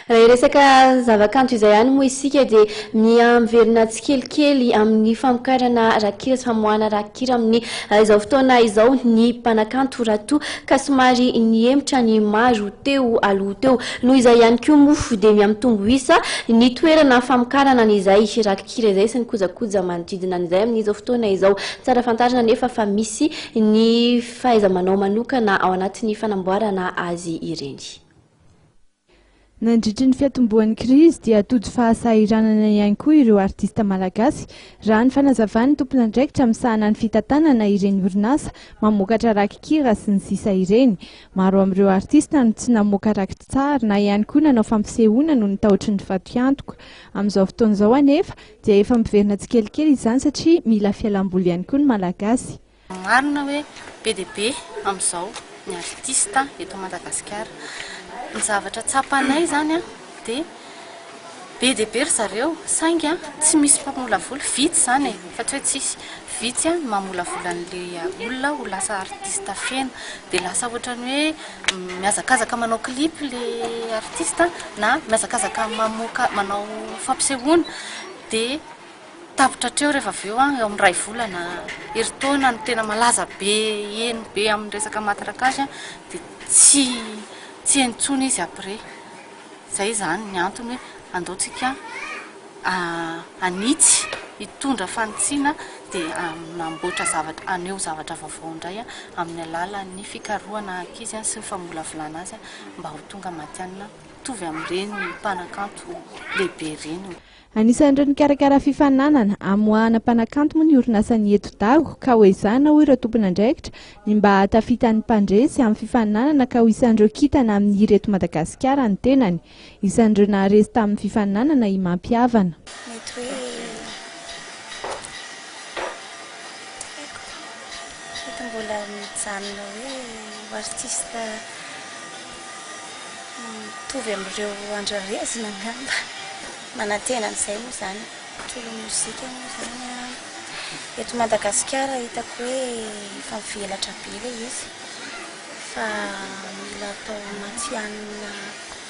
Raha hiresaka zavakanto izay ihany moa isika dia miha-miverina tsikelikely amin'ny famokarana rakikira sy famoahana rakikira amin'ny izao fotoana izao ny mpanakanto raha toa ka somary nihemotra ny maro teo aloha teo. Noho izay ihany koa moa dia miha-mitombo isa ny toerana famokarana an'izay rakikira izay sy ny kojakoja manodidina an'izay amin'izao fotoana izao. Tsara fantarina anefa fa misy ny fahaiza-manao manokana ao anatin'ny fanamboarana azy ireny. Nandritry ny fiatombohan'ny krizy dia tojo fahasahiranana ihany koa ireo artista malagasy, raha ny fanazavan'ny tompon'andraikitra misahana ny fitantanana ireny orinasa mamokatra rakikira sy ny sisa ireny. Maro amin'ireo artista no tsy namoaka rakitsary na ihany koa nanao fampisehoana noho ny tahotry ny fatiantoka. Amin'izao fotoana izao anefa dia efa miverina tsikelikely izany satria mila fialamboly ihany koa ny Malagasy. Marina hoe be dia be amin'izao ny artista eto Madagasikara. Ny zavatra tsapanay izany dia be dia be ry zareo saingy tsy misy mpamolavola, vitsy izany e, fa tsy hoe tsisy, vitsy ny mamolavola an'ilay olona ho lasa artista feno. Dia lasa ohatran'ny hoe mihazakazaka manao clip ilay artista na mihazakazaka mamoaka manao fampisehoana dia Tapitra hatreo rehefa avy eo an, eo amin'ny iray volana, herintaona no tena malaza be, heno be amin'ny resaka matraquage an, dia tsy tsy heno intsony izy après. Izay izany ny antony hoe andao tsika hanitsy, hitondra fanitsiana dia hanamboatra zavatra, haneho zavatra vaovao indray amin'ny alalan'ny fikarohana ankizy sy ny famolavolana azy mba ho tonga matihanina mitovy amin'ireny mpanakanto lehibe ireny. Anisan'ireo nikarakara fifaninanana hamoahana mpanakanto moa ny orinasan'ny Eto Dago ka ho ezahina hoy ireo tompon'andraikitra ny mba hahatafitan'ny mpandresy amin'ny fifaninanana ka ho isan'ireo kintana amin'ny hira eto Madagasikara ny tenany. Isan'ireo naharesy tamin'ny fifaninanana i Mampihavana. Mety hoe haiko, mety mbola mijanona hoe ho artiste mitovy amin'ireo andrarezina angamba. Manantena an'izay moa izany. Tontolo mozika moa izany an, eto Madagasikara hitako hoe efa mivelatra be ilay izy fa mila atao matihanina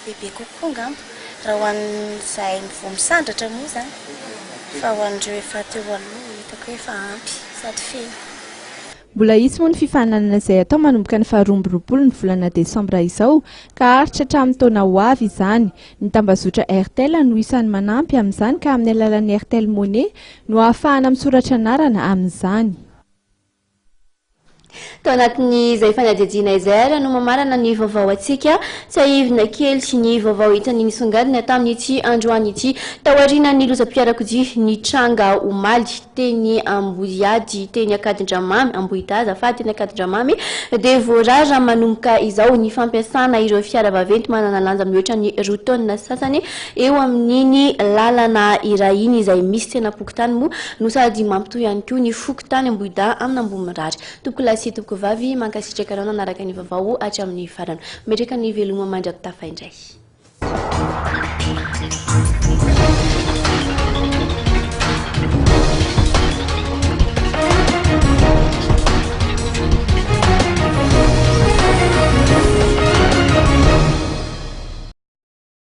bebe kokoa angamba raha ho an'izahay vao misandratra moa izany fa ho an'ireo efa teo aloha hitako hoe efa ampy sady feno. Mbola hisy moa ny fifaninanana izay hatao manomboka ny faha 22 ny volana desambra izao ka haharitra hatramin'ny taona ho avy izany. Ny tambazotra Airtel no isan'ny manampy amin'izany ka amin'ny alalan'ny Airtel Money no ahafahana misoratra anarana amin'izany. Tao anatin'izay fanadihadiana izay ary no mamarana ny vaovao antsika. Tsiahivina kely ny vaovao hitany nisongadina tamin'ity androany ity. Taorian'ny lozam-piarakodia nitranga omaly teny Ambodihady teny Ankadindramamy, Ambohidahy azafady, teny Ankadindramamy dia voarara manomboka izao ny fampiasana ireo fiara vaventy manana lanja mihoatra ny roa taonina sasany eo amin'iny lalana iray iny izay misy tsenam-pokontany moa no sady mampitohy ihany koa ny fokontany Ambohidahy amin'Ambohimirary. Tompokolahy sy tompokovavy, mankasitraka anao nanaraka ny vaovao hatramin'ny farany. Mametraka ny veloma mandra-pitafa indray.